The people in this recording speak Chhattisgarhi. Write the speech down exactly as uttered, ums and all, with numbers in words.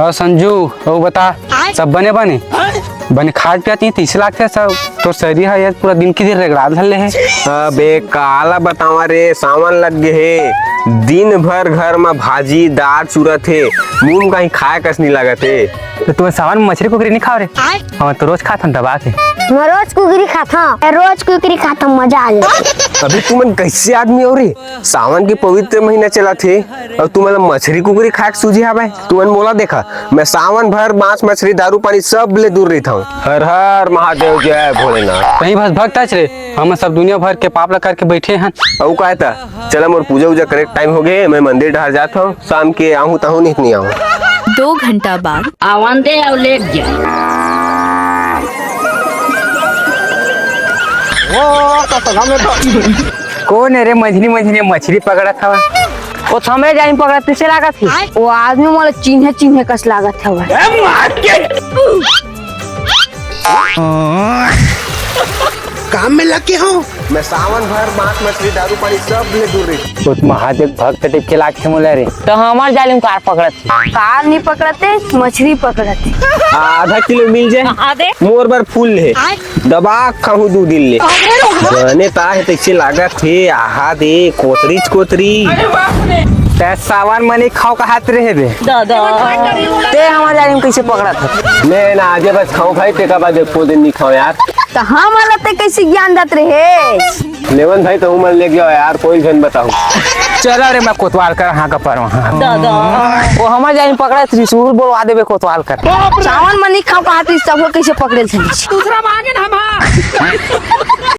अउ संजू, अउ बता, सब बने बने? बने खात पियत नहीं, तइसे लागथे सब। तोर शरीर ह यार पूरा दिन के दिन रेगड़ा धर ले हे। अबे काला बतावा रे, सावन लग गे हे, दिन भर घर म भाजी दार चुरत हे, मुंह म कहीं खाए कस नहीं लागत हे। त तुमन सावन म मछरी कुकरी नहीं खाव रे? हमन तो रोज खाथन दबा के। मैं रोज कुकरी खाथंव, मैं रोज कुकरी खाथंव, मजा आ जाए। अभी तुमन कइसे आदमी हो रे? सावन के पवित्र महीना चलत हे अउ तुमन ला मछरी कुकरी खाए के सूझे हवय? तुमन मोला देखा, मैं सावन भर मांस मछरी दारू पानी सब ले दूर रहिथंव। हर हर महादेव, जय भोलेनाथ। तहीं बस भक्त हस रे, हमन सब दुनिया भर के पाप ला करके बइठे हन। अउ काय त, चला मोर पूजा उजा करे के टाइम हो गे, मैं मंदिर डहर जात हंव, शाम के आहूं ताहूं नहीं, नहीं आहूं। दो घंटा बाद। आवन दे अउ लेके जा। कोन हे रे मंझनी मंझनी मछरी पकड़त हवय? ओ थमरे जाई पकड़त कइसे लागत हे? वो आदमी मोला चिन्हे चिन्हे कस लागत हवय। काम में लग के हो। मैं सावन भर मांस मछली दारू पानी सब ले दूर रही। कुछ महादेव भक्त टाइप के लागथे मोला रे। त हमर जाली म कार पकड़त हे? कार नहीं पकड़त हे, मछली पकड़त हे। आधा किलो मिल जाए। हाँ दे। मोर बर फूल ले। दबा खाहूं दू दिन ले। बने ता हे तइसे लागत हे। आहा दे, कोतरी च कोतरी। तैं सावन म नइ खाव कहत रहे बे। दादा। तैं हमर जाली म कइसे पकड़त हे? मैं ना आजे बस खाहूं भाई, तेकर बाद एको दिन नइ खाहूं यार। त हमन ला तैं कइसे ज्ञान दत रहे? लेवन भाई, तहूं मन ले जाव यार, कोई झन बताहू। चला रे, मैं कोतवाल कर, हाँ का परवा, हाँ। दादा। वो हमर जाली म पकड़ा त्रिशूल बोलवा देबे कोतवाल कर। सावन म नइ खाव कहत रहिस, तब कइसे पकड़े थे? दूसरा मांगे ना हम।